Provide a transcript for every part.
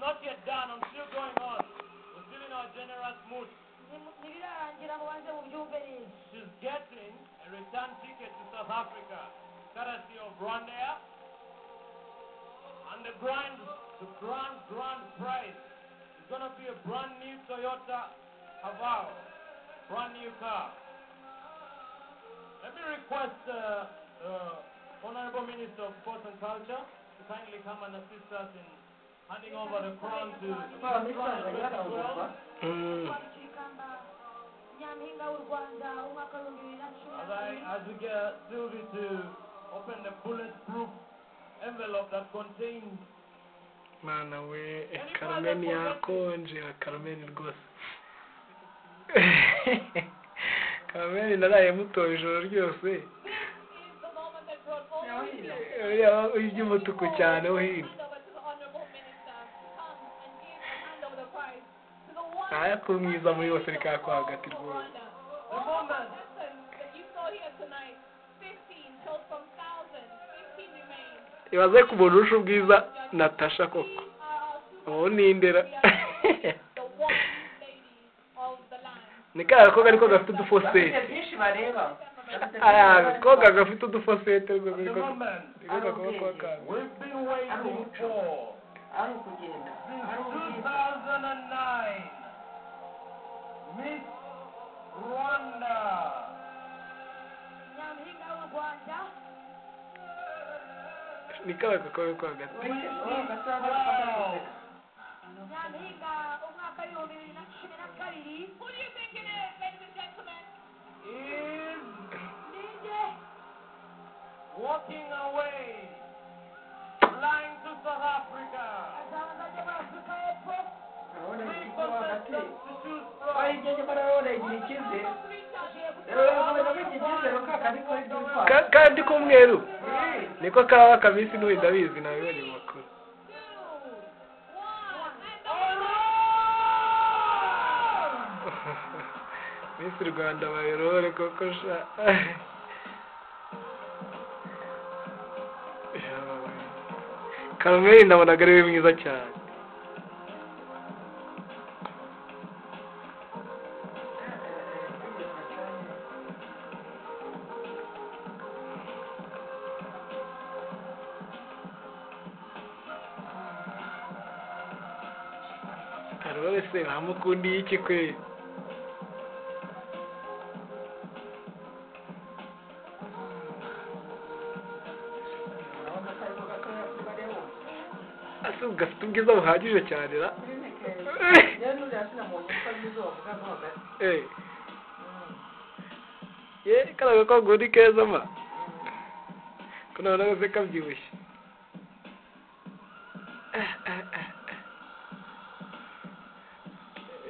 not yet done. I'm still going on. We're still in our generous mood. Ntibirarangira, mubanze mubyumve neza. She's getting a return ticket to South Africa, courtesy of RwandAir. And the grand, grand prize is going to be a brand new Toyota Haval, brand new car. Let me request the Honorable Minister of Sports and Culture to kindly come and assist us in handing over the crown to Miss Rwanda 2012. Kwambikira ikamba nyampinga w'u Rwanda umwaka w'ibihumbi bibiri na cumi na As, I, kabiri. as we get Sylvie to open the bulletproof envelope that contains Mana we, Carmen yakonje. Carmen rwose, Carmen naraye mutoye ijoro ryose. Uriya iby'umutuku cyane wo hino ntaya kumwiza muri yose rikaba hagati rwose. The moment Tonight, 15 chose from thousands, 15 remain. Ibaze ku muntu urusha ubwiza Natasha koko, ubu ni indera. The one lady of the land. Ni ka gakobwa ariko gafite udufosete. Bafite byinshi bareba. Bafite Aya byinshi. Gakobwa gafite udufosete rwose. The Niko moment niko gakobwa kuba kazi. We've been waiting for Ari ukugenda, since ari ubwiza. 2009, Miss Rwanda Nyampinga w'u Rwanda Ni ka gakobwa ko hagati. Wowe ugasanga bafite. Nyampinga umwaka w'ibihumbi bibiri na cumi na kabiri. Who do you think it is, ladies and gentlemen? Is Ninde? walking away, flying to South Africa. Azabanza ajya muri Afurika y'Epfo. Urabona Three igiti mo hagati. contestants to choose Aho from. igihe nyamara urabona igihe ikize rero, urakomeza muri iki cyizere ka kandi ko ibyo bitwara. Kandi k'umweru niko kaba kamisi n'ubu, ndabizi, nabibonye mu makuru. Two, one, and the Miss Rwanda bayorore koko sha. Carmen nabonaga ari we mwiza cyane. Arore se bamukundiye iki kweli? Urabona ko ariko gatoya kuri bariya bose. Ase ubu gafite ubwiza buhagije cyane ra. Kuri ni keza rero, nuriya sinamubonye ko ari izuba bavuga mo hagati. Ye, kariya gakobwa ni keza ma, ko nabona se kabyibushye.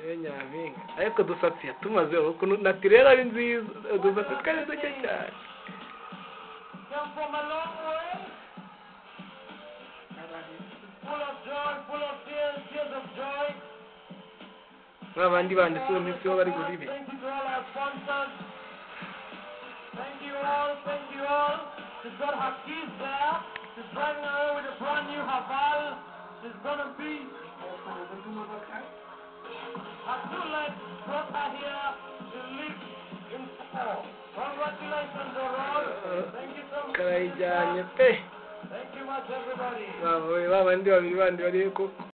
Eh, nyampinga ariko udusatsi yatumaze ukuntu naturelle ari nziza, udusatsi twari duke cyane. Came from a long way, full of joy, full of tears, tears of joy. Ba bandi banditseho ntisibo bari buribe. Thank you to all our sponsors. Thank you all, thank you all. She's got her keys there. She's driving away with a brand new Haval. She's gonna be her two legs brought her here. She lives in four. Congratulations, Aurore. Thank you so much. Karayijyanye pe. Thank you much, everybody. Ba bandi babiri bandi bari koko.